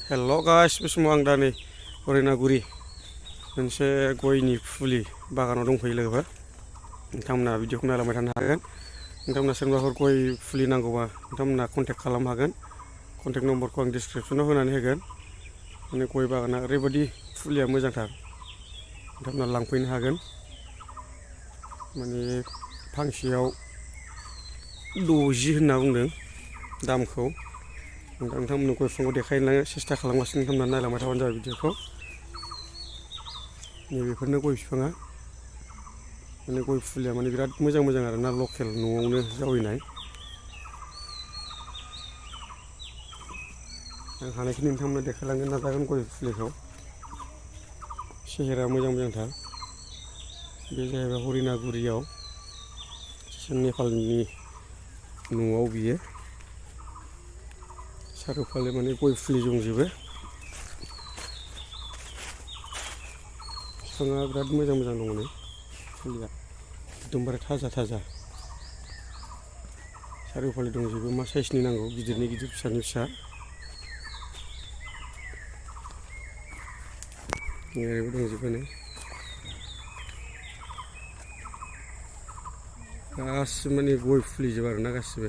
हेल' guys, बे समाव आं दा नै हरिनागुरि मोनसे गयनि फुलि बागानाव दंफैयो लोगोफोर। नोंथांमोना भिडिअखौ नायलांबाय थानो हागोन। नोंथांमोना सोरबाफोर गय फुलि नांगौबा नोंथांमोना कन्टेक्ट खालामनो हागोन। कन्टेक्ट नम्बरखौ आं डिसक्रिपसनाव होनानै होगोन। माने गय बागाना ओरैबायदि फुलिया मोजांथार, नोंथांमोना लांफैनो हागोन। माने फांसेयाव 60 होनना बुंदों दामखौ। नोंथांमोननो गय बिफांखौ देखायनो सेस्था खालामगासिनो, नोंथांमोना नायलांबाय थाबानो जाबाय भिडिअखौ। नैबेफोरनो गय बिफाङा, माने गय फुलिया माने बिराद मोजां मोजां आरोना, लकेल न'आवनो जावैनाय। आं हानायखिनि नोंथांमोननो देखायलांनो नाजागोन गय फुलिखौ। सेहेरा मोजां मोजांथार। बे जाहैबाय हरिनागुरियाव नेपालनि न'आव बियो। सारिय'फाले माने गय फुलि दंजोबो। बिफाङा बिराद मोजां मोजां दङ नै, फुलिया एकदमबारे थाजा थाजा। सारिय'फाले दंजोबो, मा साइसनि नांगौ, गिदिरनि गिदिर, फिसानि फिसा। ओरैबो दंजोबो नै, गासिबो माने गय फुलिजोब आरोना गासिबो।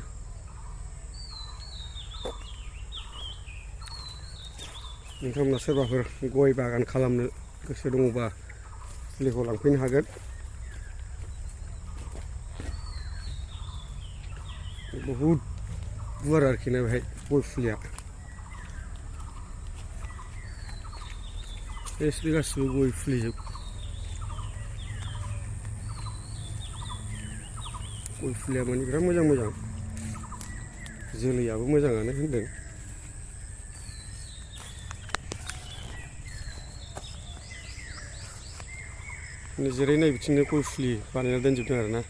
नोंथांमोना सोरबाफोर गय बागान खालामनो गोसो दङबा फुलिखौ लांफैनो हागोन। बहुद गुवार आरोखि ना बेहाय गय फुलिया। बे गासिबो गय फुलिजोब। गय फुलिया माने बिराद मोजां मोजां, जोलैयाबो मोजाङानो होनदों। जेरै नाय बिथिंनो गय फुलि बानायना दोनजोबदों आरोना।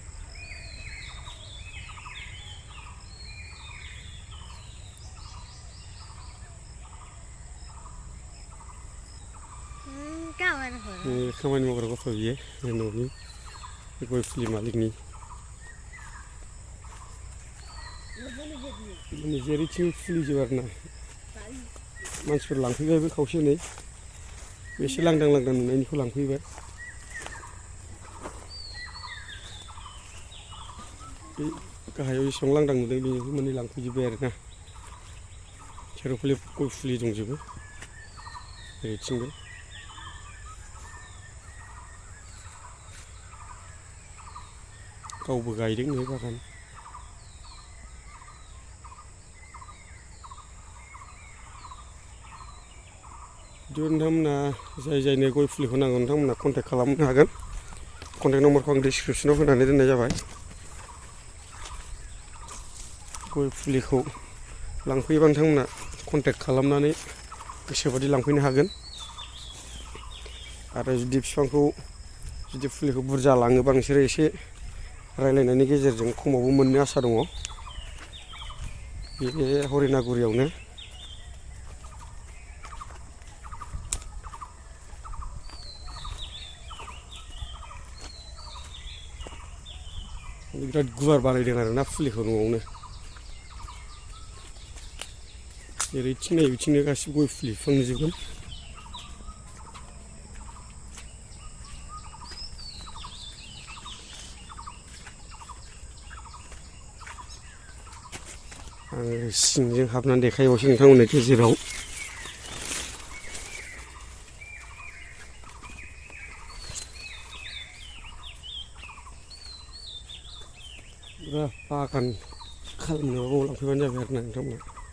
खामानि मावग्रा गथ' बियो, न'नि गय फुलि मालिकनि। माने जेरैथिं फुलिजोब आरोना। मानसिफोर लांफैबायबो खावसे नै, एसे लांदां लांदां नुनायनिखौ लांफैबाय। बे गाहायाव जेसेबां लांदां नुदों बेनिखौ माने लांफैजोब्बाय आरोना। सारिय'फाले गय फुलि दंजोबो ओरैथिंबो। गावबो गायदों नै बागान। बिदिबा नोंथांमोना जाय जायनो गय फुलिखौ नांगौ नोंथांमोना कन्टेक्ट खालामनो हागोन। कन्टेक्ट नम्बरखौ आं डिसक्रिपसनाव होनानै दोननाय जाबाय। गय फुलिखौ लांफैयोबा नोंथांमोना कन्टेक्ट खालामनानै गोसोबादि लांफैनो हागोन। आरो जुदि फुलिखौ बुरजा लाङोबा नोंसोरो एसे रायलायनायनि गेजेरजों खमावबो मोननो आसा दङ। बे हरिनागुरियावनो। बिराद गुवार बानायदों आरोना फुलिखौ न'आवनो। जेरैथिं नायो बिथिंनो गासिबो गय फुलि बिफां नुजोबगोन। आङो सिंजों हाबनानै देखायबावसै नोंथांमोननो गेजेराव। बागान खालामनोबा लांफैबानो जाबाय आरोना नोंथांमोना।